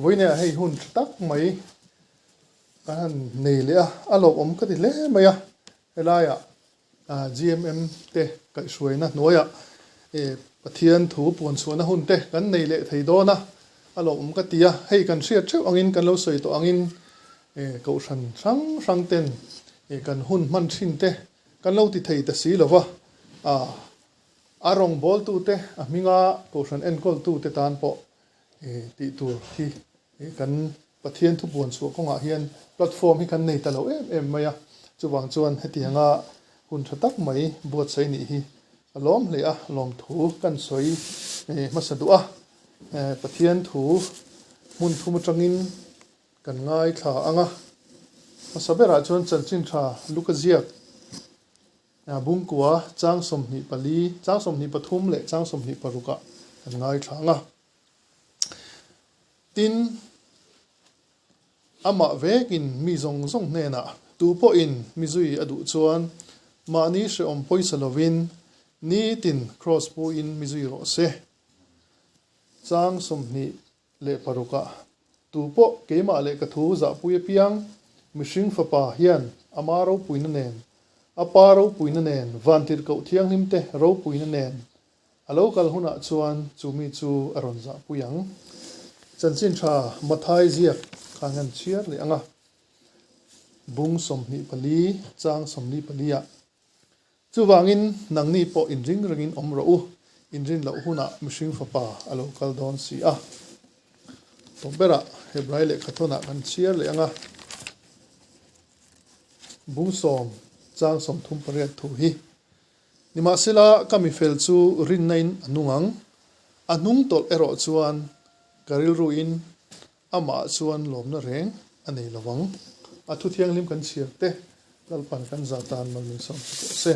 Vawiinah hei hun tha tak mai kan han nei leh a, a lawmawm ka ti hle mai a, helaiah GMM te kaihhruaina hnuaiah Pathian thu puanchhuahna hun te kan nei leh thei dawn a, a lawmawm ka ti a, hei kan hriat theuh angin kan lo sawi tawh angin kohhran hrang hrang ten kan hun hman thin te kan lo ti thei ta si lo va, a rawngbawltute a hminga kohhran enkawltute tan pawh tih tur hi kan Pathian thupuan chhuah kawngah hian platform hi kan nei ta lo em em mai a, chuvang chuan hetianga hun tha tak mai buatsaih nih hi a lawm hle a, lawmthu kan sawi hmasa duh a, Pathian thu hmun thum atangin kan ngaithla ang a, hmasa berah chuan chanchin tha Luka ziak Bungkua chang 24, chang 23 leh chang 26 ah kan ngaithla ang a. Tin, amah vekin mi zawng zawng hnenah tu pawhin mi zui a duh chuan mahni hrehawm pawisa lovin nitin kraws puin mi zui rawh se. Chang 26 ah tu pawh keimah leh ka thu zahpui apiang mihring fapa hian ama ropuina nen, a pa ropuina nen, vantirhkoh thianghlimte ropuina nen A lo kal hunah chuan chu mi chu a rawn zahpui ang. Chanchin tha Mathai ziak khan an chhiar leh ang a, bung 24 chang 44 ah. Chuvangin nangni pawh inring rengin awm rawh u, inrin loh hunah mihring fapa a lo kal dawn si a. Tawp berah Hebrai lehkhathawnah kan chhiar leh ang a, bung 10 chang 38 thu hi. Nimahsela, ka mifel chu rinnain a nung ang. A hnung tawlh erawh chuan ka rilruin amah chuan lawmna reng a nei lo ang. A thu thianghlim kan chhiar te, Lalpan kan za tan mal min sawm che pawh se.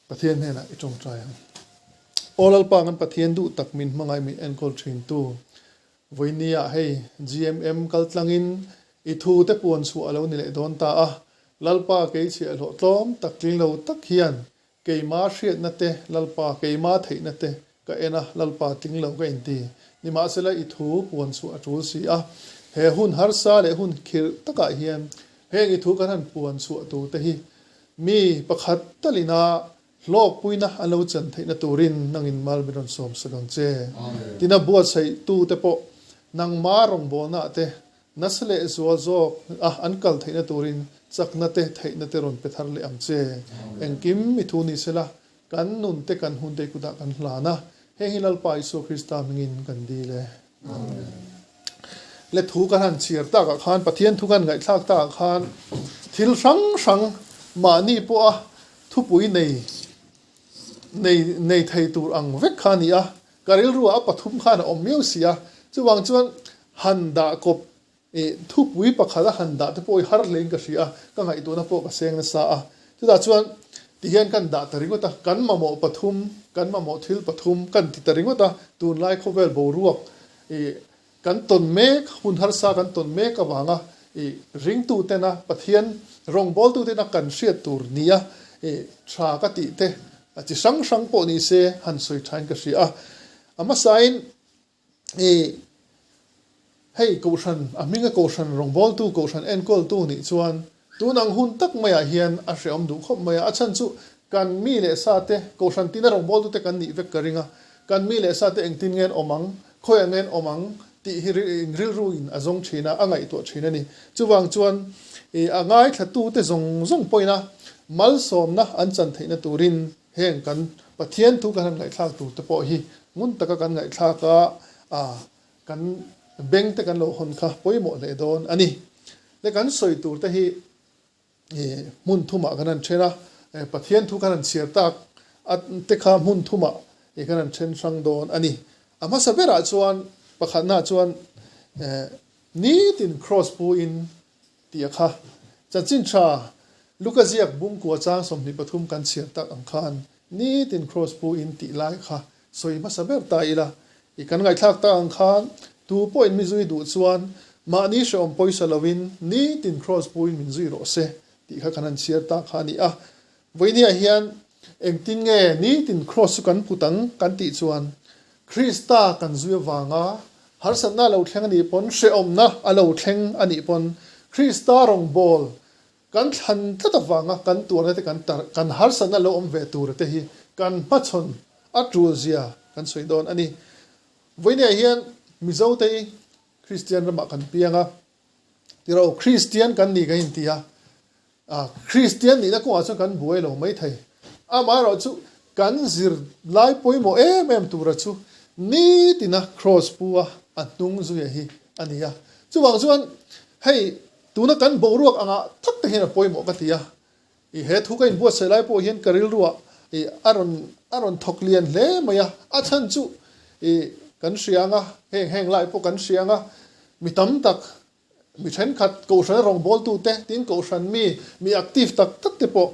Pathian hnenah i tawngtai ang. Aw Lalpa kan Pathian duh tak min hmangaih min enkawl thintu, Vawinia hei GMM kal tlangin i thu te puan chhuah a lo ni leh dawn ta a, Lalpa kei chhiahhlawh tlawm tak tling lo tak hian keima hriatna te Lalpa keima theihna te ka en a, Lalpa tling lo ka inti. Nimahsela i thu puan chhuah a tul si a, he hun harsa leh hun khirh takah hian heng i thu kan han puan chhuah tur te hi mi pakhat talina Hlawkpuina an lo chan theihna turin nangin mal min rawn sawm sak ang che. Tina buatsaih tute pawh nangma rawngbawlnaah te nasa leh zual zawk a an kal theihna turin chakna te theihna te rawn pe thar leh ang che. Engkim i thu ni sela, kan nun te kan hun te i kutah kan hlan a, heng hi Lalpa Isua Krista hmingin kan dil e. Amen. Le thu kan han chhiar takah khan Pathian thu kan ngaihthlak takah khan thil hrang hrang mahni pawha Thupui nei nei nei thei tur ang vek kha a ni a, ka rilruah a pathum khan a awm miau si a, chuvang chuan han dah kawp ih thupui pakhat a han dah te pawh i har hlein ka hria a, ka ngaihtuahna pawh ka seng nasa a, chutah chuan tihian kan dah ta ringawt a, kan mamawh pathum, kan mamawh thil pathum kan ti ta ringawt a, tunlai khawvel boruak ih Kan tawn mek, hun harsa kan tawn mek avanga i ringtutena Pathian rawngbawltutena kan hriat tur nia i tha ka tih te a chi hrang hrang pawh ni se han sawi thain ka hria a. A hmasain i hei kohhran a hminga kohhran rawngbawltu kohhran enkawltu nih chuan tun ang hun tak maiah hian a hrehawm duh khawp mai a. A chhan chu kan mi leh sa te kohhran tina rawngbawltute kan nih vek ka ring a, kan mi leh sa te engtin nge an awm ang Khawiah nge an awm ang tih hi rilruin a zawng thin a, a ngaihtuah thin a ni. Chuvang chuan i a ngaithlatute zawng zawng pawhin a malsawmna an chan theihna turin heng kan Pathian thu kan han ngaihthlak tur te pawh hi ngun taka kan ngaihthlak a, a kan beng te kan lo hawn kha pawimawh hle dawn a ni. Le kan sawi tur te hi hmun thumah kan han then a, Pathian thu kan han chhiar tak a te kha hmun thumah kan han then hrang dawn a ni. A hmasa berah chuan pakhatnaah chuan nitin kraws puin tih a kha. Chanchin tha Luka ziak bungkua chang 23 kan chhiar tak ang khan nitin kraws puin tih lai kha Sawi hmasa ber ta ila, i kan ngaihthlak tak ang khan tu pawhin mi zui duh chuan mahni hrehawm pawisa lovin nitin kraws puin min zui rawh se tih kha kan han chhiar tak kha a ni a. Vawinia hian engtin nge nitin kraws chu kan put ang kan tih chuan Krista kan zui avanga. Harsatna a lo thleng a nih pawn, hrehawmna a lo thleng a nih pawn, Krista rawngbawl kan thlan tlat avanga kan tuarna te kan tar kan harsatna lo awm ve tura te hi kan hmachhawn a tul zia kan sawi dawn a ni. Vawinia hian Mizote hi Kristian ramah kan piang a, tiraw Kristian kan ni kan inti a, Kristian nihna kawngah chuan kan buai lo mai thei. Amaherawh chu kan zir lai pawimawh em em tura chu nitina Kraws pu a a hnung zuia hi a ni a. Chuvang chuan hei tuna kan boruak angah tak te hian a pawimawh ka ti a. I he thu ka inbuatsaih lai pawh hian ka rilruah i a rawn a rawn thawk lian hle mai a. A chhan chu i kan hria anga heng heng lai pawh kan hria anga mi tam tak Mi thenkhat Kohhran rawngbawltute, tin Kohhran mi, mi active tak tak te pawh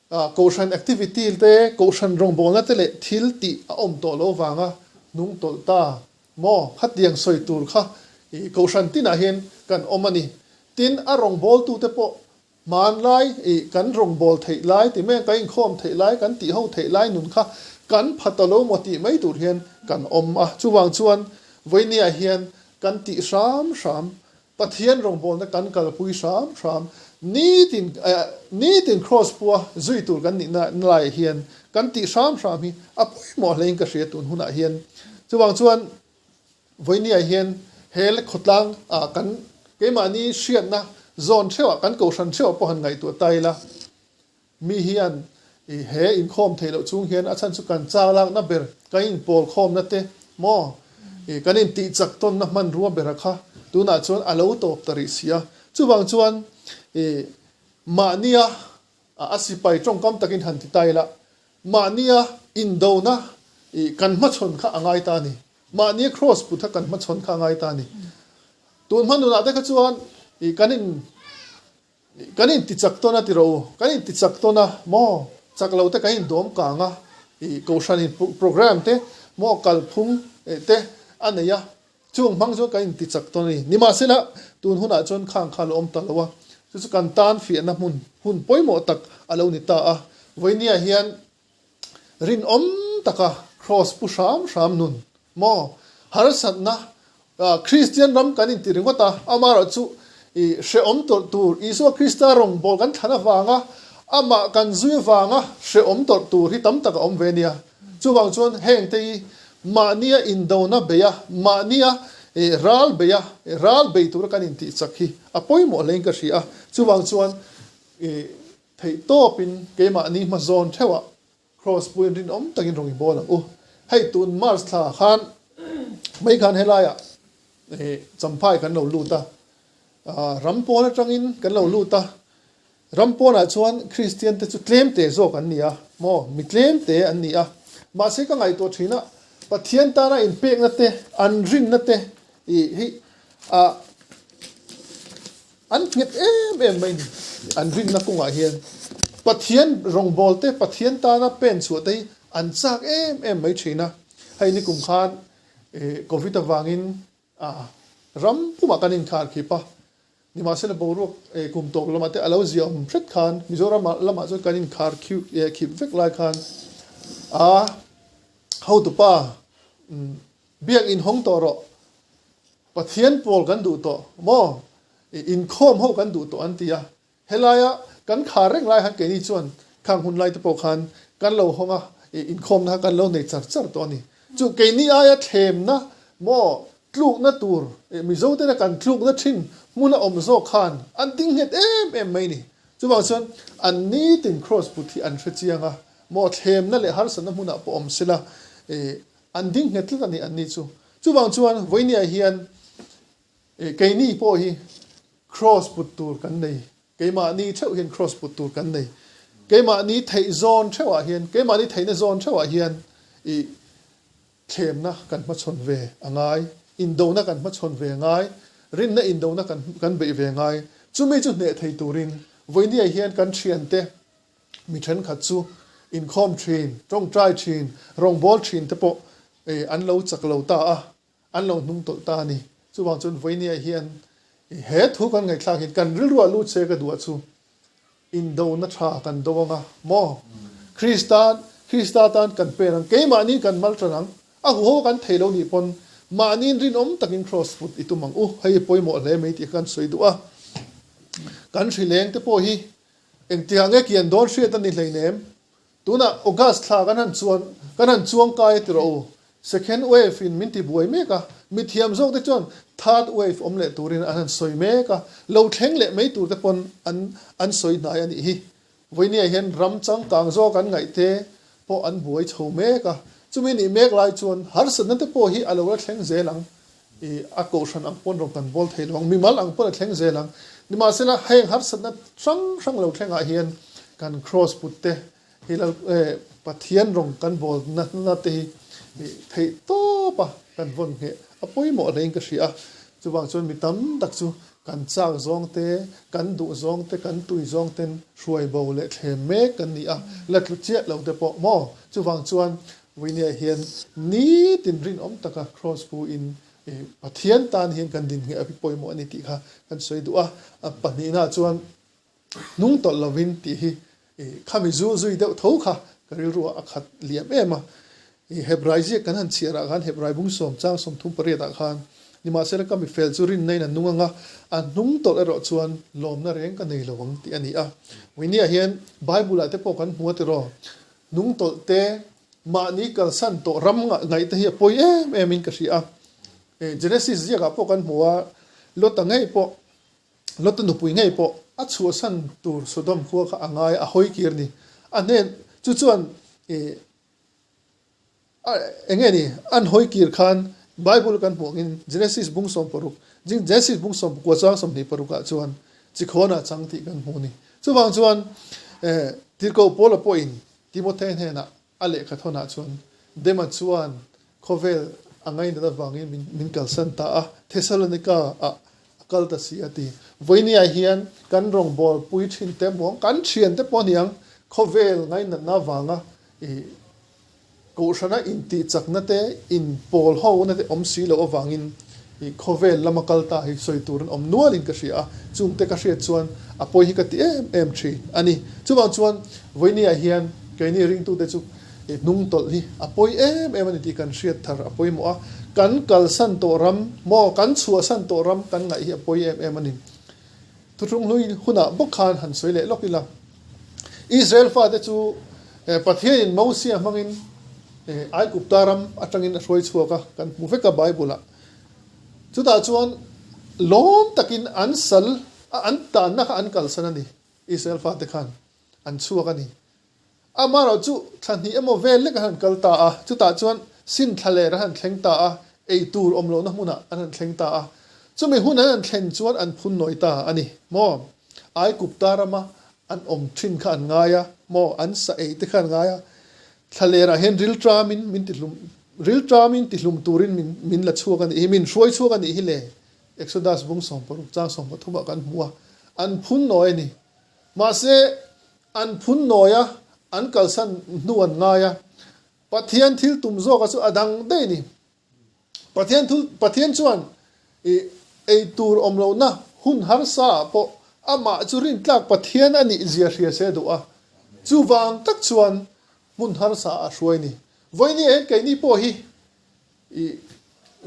Kohhran activity te, Kohhran rawngbawlna te leh thil tih a awm tawh lo vanga hnung tawlh ta maw? Khatiang sawi tur kha i Kohhran tinah hian kan awm a ni. Tin, a rawngbawltute pawh Hmanlai i kan rawngbâwl theih lai ti mai a, kan inkhâwm theih lai, kan tihho theih lai nun kha kan pha ta lo maw tih mai tur hian kan awm a. Chuvang chuan vawinia hian kan tih hram hram, Pathian rawngbâwlna kan kalpui hram hram, nitin nitin kraws pua zui tur kan nihna laiah hian kan tih hram hram hi a pawimawh hlein ka hria tun hunah hian. Chuvang chuan Vawinia hian he khawtlang ah kan keimahni hriatna zawn theuh ah kan kohhran theuh ah pawh han ngaihtuah ta ila, mi hian i he inkhawm theih loh chung hian a chhan chu kan chak lakna ber kan inpawl khawmna te maw i kan intih chak tawnna hmanrua bera kha tunah chuan a lo tawp ta rih si a. Chuvang chuan i mahnia A sipai tawngkam takin han ti ta ila, mahnia indona i kan hmachhawn kha a ngai ta a ni. Mahnia kraws put kha kan hmachhawn kha a ngai ta a ni. Tun hma nunah te kha chuan i kan in kan intichak tawn a ti rawh u, kan intichak tawn a maw, chak lo te kan indawm kang a, i kohhran in programme te maw kalphung te a nei a, Chung hmang chuan kan inti chak tawn a ni. Nimahsela, tun hunah chuan khang kha a lo awm ta lo a, chu chu kan tan fiahna hmun hun pawimawh tak a lo ni ta a. Vawinia hian rinawm taka Kraws pu hram hram nun maw harsatna Kristian ram kan inti ringawt a, amaherawh chu i hrehawm tawrh tur Isua Krista rawngbâwl kan thlan avanga amah kan zui avanga hrehawm tawrh tur hi tam tak a awm ve nia. Chuvang chuan hengte hi mahnia indona bei a, mahnia ral bei a, ral bei tura kan intih chak hi a pawimawh hlein ka hria a. Chuvang chuan theih tawpin keimahni hma zawn theuhah Kraws puiin rinawm takin rawn i bawl ang u. Hei tun March thla khan mai khan helaiah Champhai kan lo lut a, ram pawn atangin kan lo lut a, Ram pawnah chuan Kristian te chu tlem te zawk an ni a maw? Mi tlem te an ni a. Mahse ka ngaihtuah thin a, Pathian tana inpekna te, an rinna te i hi ah an nghet em em mai ni. An rinna kawngah hian Pathian rawngbâwl te, Pathian tana pen chhuah te hi an châk em em mai thin a. Hei nikum khan Covid avangin A, ram pumah kan inkhar khip a, nimahsela boruak kum tawk lamah te a lo zia awm hret khan Mizoram lamah chuan kan inkhar khip vek lai khan a hotupa biak inhawng tawh rawh, Pathian pawl kan duh tawh maw, inkhawm ho kan duh tawh an ti a, Helaia kan khar reng lai khan keini chuan khang hun lai te pawh khan kan lo hawng a, inkhawmna kha kan lo nei char char tawh a ni. Chu keini aia thlemna maw tlukna tur, Mizo tena kan tlukna thin hmuna awm zawk khan an ding nghet em em mai ni. Chuvang chuan an nitin kraws put hi an hre chiang a, maw thlemna leh harsatna hmunah pawh awm sela an ding nghet tlat a ni anni chu. Chuvang chuan vawinia hian keini pawh hi Kraws put tur kan nei. Keimahni theuh hian kraws put tur kan nei. Keimahni theih zawn theuhah hian, keimahni theihna zawn theuhah hian i thlemna kan hmachhawn ve a ngai, indona kan hmachhawn ve a ngai, rinna indona kan kan beih ve a ngai. Chumi chu hneh thei turin vawinia hian kan thiante mi thenkhat chu inkhawm thin, tawngtai thin, rawngbâwl thin te pawh an lo chak lo ta a. An lo hnung tawlh ta a ni. Chuvang chuan vawinia hian he thu kan ngaihthlak hian kan rilruah lut se ka duh a chu indona tha kan do anga maw? Krista Krista tan kan pen ang, keimahni kan mal tan ang, a huho kan thei lo nih pawn Mahniin rinawm takin Kraws put i tum ang u. Hei pawimawh hle mai tih kha kan sawi duh a. Kan hrileng te pawh hi engtikah nge kian dawn hriat a ni hleinem. Tunah August thla kan han chuan kan han chuang kai a ti rawh u. Second wave in min ti buai mek a, mithiam zawk te chuan third wave awm leh turin an han sawi mek a, lo thleng leh mai tur te pawn an an sawi hnai a nih hi. Vawinia hian ram changkang zawk an ngaih te pawh an buai chho mek a, chumi nih mek lai chuan harsatna te pawh hi a lo la thleng zel ang. I a kohhran ang pawn rawn kan bawl thei lo ang, mimal ang pawn a thleng zel ang. Nimahsela heng harsatna hrang hrang lo thlengah hian kan kraws put te hi lal Pathian rawng kan bawl na te hi theih tawp a kan vawn ngheh a pawimawh hlein ka hria a. Chuvang chuan mi tam tak chu kan chak zawng te, kan duh zawng te, kan tui zawng ten hruai bo leh thlem mek kan ni a, la tlu chiah lo te pawh maw? Chuvang chuan Vawinia hian nitin rinawm taka Kraws pu in Pathian tan hian kan din ngheh a pawimawh a ni tih kha kan sawi duh a. A pahnihna chuan hnung tawlh lovin tih hi khami zu zui deuh tho kha ka rilruah a khat liam em a. Hebrai ziak kan han chhiar ah khan Hebrai bung sawm chang 38 ah khan nimahsela ka mifel chu rinna in a nung ang a, a hnung tawlh erawh chuan lawmna reng ka nei lo ang tih a ni a. Vawinia hian Bible ah te pawh kan hmu a tiraw Hnungtawlh te, mahni kalsan tawh ram ngaih te hi a pawi em em in ka hria a. Genesis ziakah pawh kan hmu a, Lota ngei pawh, Lota nupui ngei pawh a chhuahsan tur Sodom khua kha a ngai a, a hawi kir ni. A hnen chu chuan eng nge ni, an hawi kir khan Bible kan hmuh angin Genesis bung 16, Genesis bung 19 chang 26 ah chuan Chikhawnah chang tih kan hmu a ni. Chuvang chuan Tirhkoh Paula pawhin Timothea hnenah a lehkha thawnah chuan Dema chuan khawvel a ngainat avangin min kalsan ta a, Thessalonika ah a kal ta si a ti. Vawinia hian kan rawngbâwl pui thin te muang kan thian te pawh aniang khawvel ngainatna avanga Kohhrana intihchakna te, inpawl hona te awm si loh avangin i khawvel lama kal ta hi sawi tur an awm nualin ka hria a, chungte ka hriat chuan a pawi hi ka ti em em thin a ni. Chuvang chuan vawinia hian keini ringtute chu i hnung tawlh hi a pawi em em a ni tih kan hriat thar a pawimawh a, kan kalsan tawh ram maw, kan chhuahsan tawh ram kan ngaih hi a pawi em em a ni. Thuthlung hlui hunah bawk khan han sawi leh lawk ila, Israel fate chu Pathianin Mosia hmangin Aigupta ram atangin a hruai chhuak a, kan hmu vek a Bible-ah. Chutah chuan lawm takin an sal, an tanna kha an kalsan a ni, Israel fate khan an chhuak a ni. Amaherawh chu thla hnih emaw vel lek an han kal ta a, chutah chuan sin thla ler an han thleng ta a, ei tur awm lohna hmunah an han thleng ta a. Chumi hun an han thlen chuan an phun nawi ta a ni maw? Aigupta rama an awm thin kha an ngai a maw? An sa ei te kha an ngai a. Thla lerah hian rilṭamin min tihlum, rilṭamin tihlum turin min min la chhuak a nih hi, min hruai chhuak a nih hi le. Exodus bung 16 chang 13 ah kan hmu a, an phun nawi a ni. Mahse, An phun nawi a, an kalsan hnu an ngai a. Pathian thil tum zawka chu a dang daih a ni. Pathian thul Pathian chuan i ei tur awm lohna hun harsa ah pawh amah chu rintlak Pathian a nih zia hria se a duh a. Chuvang tak chuan hmun harsa ah a hruai ni. Vawinia hian keini pawh hi i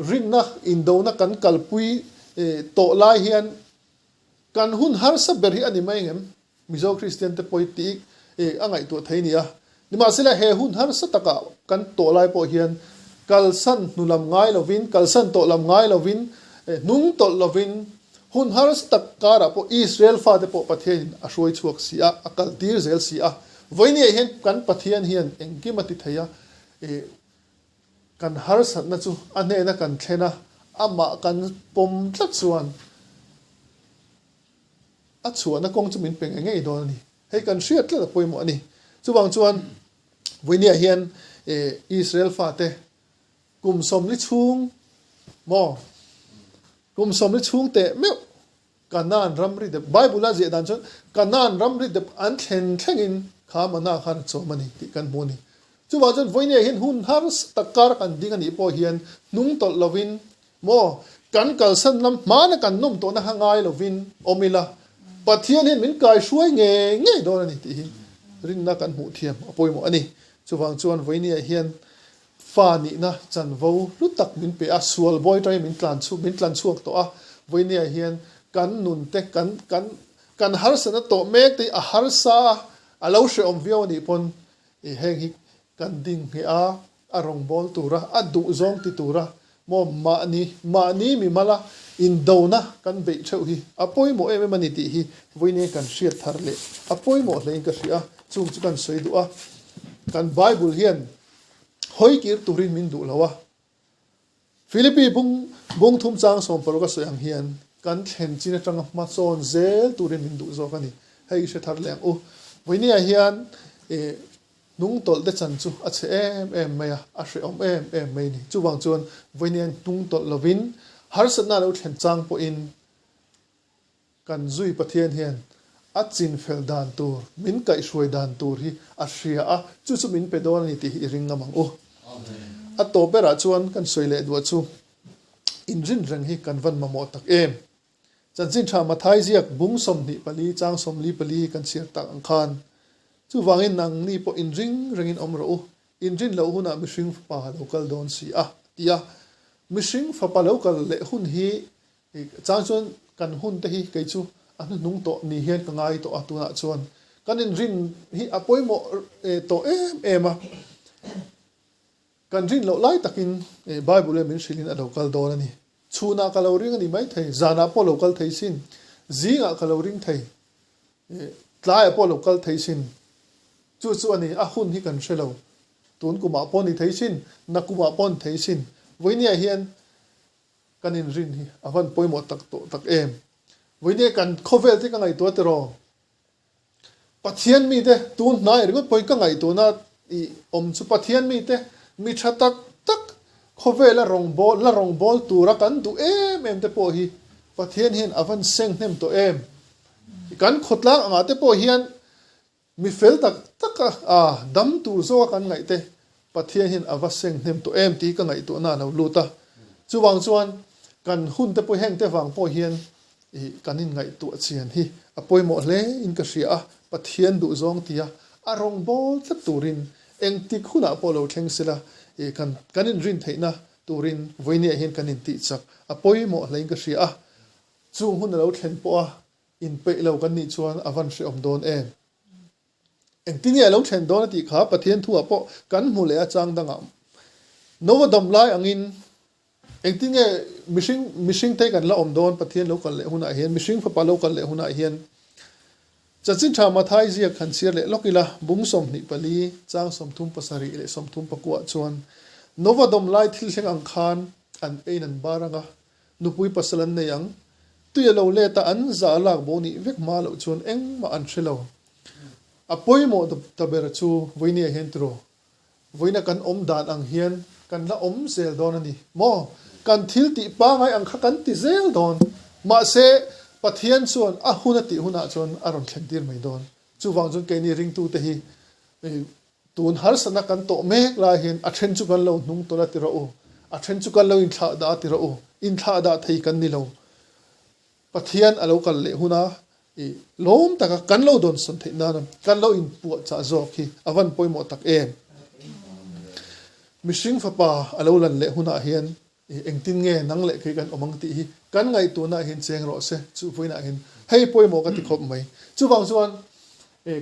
rinna indona kan kalpui tawh lai hian kan hun harsa ber hi a ni mai engem? Mizo Kristian te pawh hi tih a ngaihtuah thei nia. Nimahsela he hun harsa takah kan tawh lai pawh hian kalsan hnu lam ngai lovin, kalsan tawh lam ngai lovin, hnung tawlh lovin hun harsa tak karah pawh Israel fate pawh Pathianin a hruai chhuak si a, a kaltir zel si a. Vawinia hian kan Pathian hian engkim a ti thei a, kan harsatna chu a hnena kan thlen a, amah kan pawm tlat chuan, A chhuahna kawng chu min pe ngei ngei dawn a ni. Hei kan hriat tlat a pawimawh a ni. Chuvang chuan Vawinia hian Israel fate kum 40 chhung maw kum 40 chhung teh meuh Kanaan ramri dep Bible a ziah dan chuan Kanaan ramri dep an thlen thlengin kha mana khan a chawm a ni tih kan hmu a ni. Chuvang chuan Vawinia hian hun harsa tak kar kan ding a nih pawh hian hnung tawlh lovin Maw, kan kalsan lam hmana kan nawm tawhna kha ngai lovin awm ila, Pathian hian min kaihruai ngei ngei dawn a ni tih hi rinna kan hmuh thiam a pawimawh a ni. Chuvang chuan vawinia hian Fa nihna chanvo hlu tak min pe a, sual bawi atangin min tlan chhuak min tlan chhuak tawh a, vawinia hian kan nun te kan kan kan harsatna tawh mek te hi a harsa a, a lo hrehawm viau a nih pawn i heng hi kan ding ngheh a, a rawngbâwl tura, a duhzawng ti tura maw mahni mahni mimala indona kan beih theuh hi a pawimawh em em a ni tih hi vawinia kan hriat thar leh a pawimawh hlein ka hria a, chung chu kan sawi duh a, kan Bible hian hawi kir turin min duh lo a. Philippi bung bung thum chang 16 a sawi ang hian kan thlen chin atanga hmasawn zel turin min duh zawk a ni. Hei i hre thar leh ang u. Vawinia hian ih hnung tawlh te chan chu a chhe em em mai a, a hrehawm em em mai a ni. Chuvang chuan vawinia hnung tawlh lovin harsatna a lo thlen chang pawhin Kan zui Pathian hian a chinfel dan tur, min kaihhruai dan tur hi a hria a, chu chu min pe dawn a ni tih hi i ring ngam ang u. A tawp berah chuan kan sawi leh duah chu inrin reng hi kan van mamawh tak em? Chanchin tha Mathai ziak bung 24 chang 44 hi kan chhiar tak ang khan, Chuvangin nangni pawh inring rengin awm rawh u, inrin loh hunah mihring fapa lo kal dawn si a, ti a. Mihring fapa lo kal leh hun hi Chang chuan kan hun te hi kei chu a hnuhnung tawh ni hian ka ngai tawh a, tunah chuan kan inrin hi a pawimawh tawh em em a, kan rin loh lai takin Bible hian min hrilhin a lo kal dawn a ni. Chhunah ka lo ring a ni maithei, zanah pawh lo kal thei sin, zingah ka lo ring thei, tlaiah pawh lo kal thei sin, chu chu a ni, a hun hi kan hre lo. Tun kumah pawh ni thei sin, nakumah pawh ni thei sin, vawinia hian Kan inrin hi a van pawimawh tak tawh tak em? Vawinia kan khawvel te ka ngaihtuah tiraw? Pathian mite tun hnai ringawt pawhin ka ngaihtuahna i awm chu Pathian mite mi tha tak tak khawvela rawngbâwl la rawngbâwl tura kan duh em em te pawh hi Pathian hian a van seng hnem tawh em? Kan khawtlang angah te pawh hian Mi fel tak tak a dam tur zawka kan ngaih te Pathian hian a va seng hnem tawh em tih ka ngaihtuahna a lo lut a. Chuvang chuan kan hun te pawh heng te vang pawh hian ih kan inngaihtuah chian hi a pawimawh hle in ka hria a, Pathian duhzawng tia a rawngbâwl tlat turin engtik hunah pawh lo thleng sela ih kan kan inrin theihna turin vawinia hian kan intihchak a pawimawh hle in ka hria a. Chung hun a lo thlen pawh a Inpeih lo kan nih chuan a van hrehawm dawn em? Engtin nge a lo thlen dawn a tih kha Pathian thuah pawh kan hmu leh a chang dangah Nova dam lai angin engtin nge mihring mihring te kan la awm dawn Pathian lo kal leh hunah hian mihring fapa lo kal leh hunah hian Chanchin tha Mathai ziak han chhiar leh lawk ila bung 24 chang 37 leh 34 chuan Nova dam lai thil thleng ang khan an ein an bar anga Nupui pasal an nei ang. Tui a lo let a, an za a lak bo nih vek hma loh chuan engmah an hre lo. A pawimawh ta ber chu vawinia hian tiraw? Vawiina kan awm dan ang hian kan la awm zel dawn a ni maw? Kan thil tih pangai ang kha kan ti zel dawn. Mahse, Pathian chuan a hun a tih hunah chuan a rawn thlen tir mai dawn. Chuvang chuan keini ringtute hi Tun harsatna kan tawh mek lai hian a then chu kan lo hnung tawlh a ti rawh u, a then chu kan lo inthlah dah a ti rawh u, inthlah dah thei kan ni lo. Pathian a lo kal leh huna i lawm taka kan lo dawnsawn theih nana kan lo inpuahchah zawk hi a van pawimawh tak em. Mihring fapa a lo lan leh hunah hian i engtin nge nang leh kei kan awm ang tih hi kan ngaihtuahnaah hian cheng rawh se, chu vawiinah hian hei pawimawh ka ti khawp mai. Chuvang chuan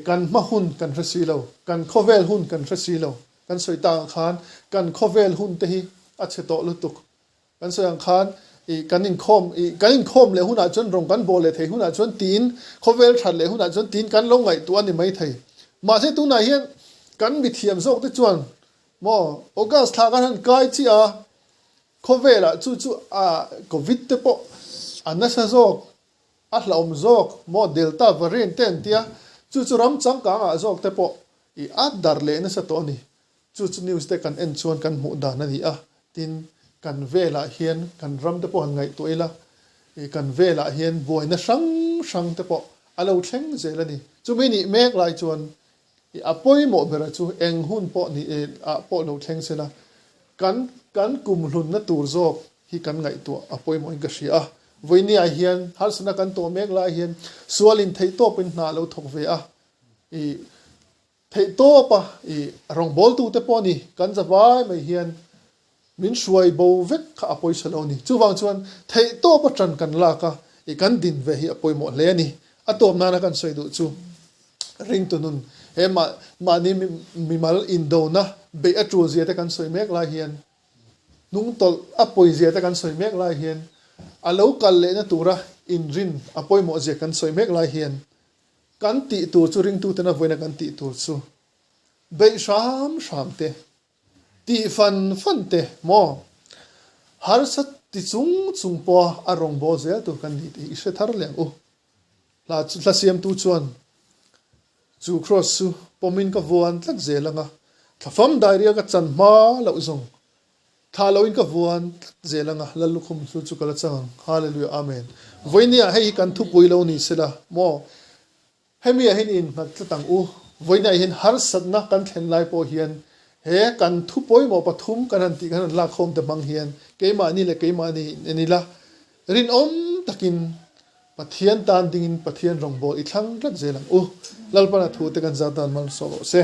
kan hma hun kan hre si lo, kan khawvel hun kan hre si lo, kan sawi tak ang khan kan khawvel hun te hi a chhe tawh lutuk. Kan sawi ang khan i kan inkhawm i kan inkhawm leh hunah chuan rawng kan bawh leh thei hunah chuan tiin khawvel that leh hunah chuan tiin kan lo ngaihtuah a ni maithei. Mahse tunah hian kan mithiam zawk te chuan Maw? August thla khan han kai chiah a, khawvelah chu chu a Covid te pawh a nasa zawk, a hlauhawm zawk, maw Delta variant te an tia, chu chu ram changkangah zawk te pawh i a darh leh nasa tawh a ni. Chu chu news te kan en chuan kan hmuh dan a ni a, tin kan velah hian kan ram te pawh han ngaihtuah ila, i kan velah hian buaina hrang hrang te pawh a lo thleng zel a ni. Chumi nih mek lai chuan I a pawimawh bera chu eng hun pawh ni e ah pawh lo thleng se la, kan kan kum hlunna tur zawk hi kan ngaihtuah a pawimawhin ka hria a. Vawinia hian harsatna kan tawh mek lai hian sualin theihtawpin hna a lo thawk ve a, i theihtawpa i rawngbawltute pawh ni kan zavai mai hian. Min hruai bo vek kha a pawisa lo ni. Chuvang chuan theihtawp a ṭan kan lak a, i kan din ve hi a pawimawh hle a ni. A tawp nana kan sawi duh chu ringtu nun he mahni mimal indona beih a ṭul zia te kan sawi mek lai hian, hnungtawlh a pawi zia te kan sawi mek lai hian, a lo kal lehna tura inrin a pawimawh zia kan sawi mek lai hian kan tih tur chu ringtuten a vawiina kan tih tur chu beih hram hram te Tih fan fan te maw? Harsa ti chung chung pawha a rawngbâwl zel tur kan ni tih i hre thar leh ang u. Hla hla siamtu chuan chu kraws chu pawmin ka vuan tlat zel ang a, thlafam dairia ka chan hma loh zawng thlah loin ka vuan tlat zel ang a, Lal lukhum hlu chu ka la chang ang. Hallelujah Amen. Vawinia hei hi kan thupui lo ni sela maw? Hemi ah hian i innghat tlat ang u. Vawiinah hian harsatna kan thlen lai pawh hian he kan thu pawimawh pathum kan han tih kan han lakkhawm te hmang hian keimahni leh keimahni in en ila, rinawm takin Pathian tan dingin Pathian rawngbâwl i thlang tlat zel ang u. Lalpana thute kan zat dan malsawm rawh se.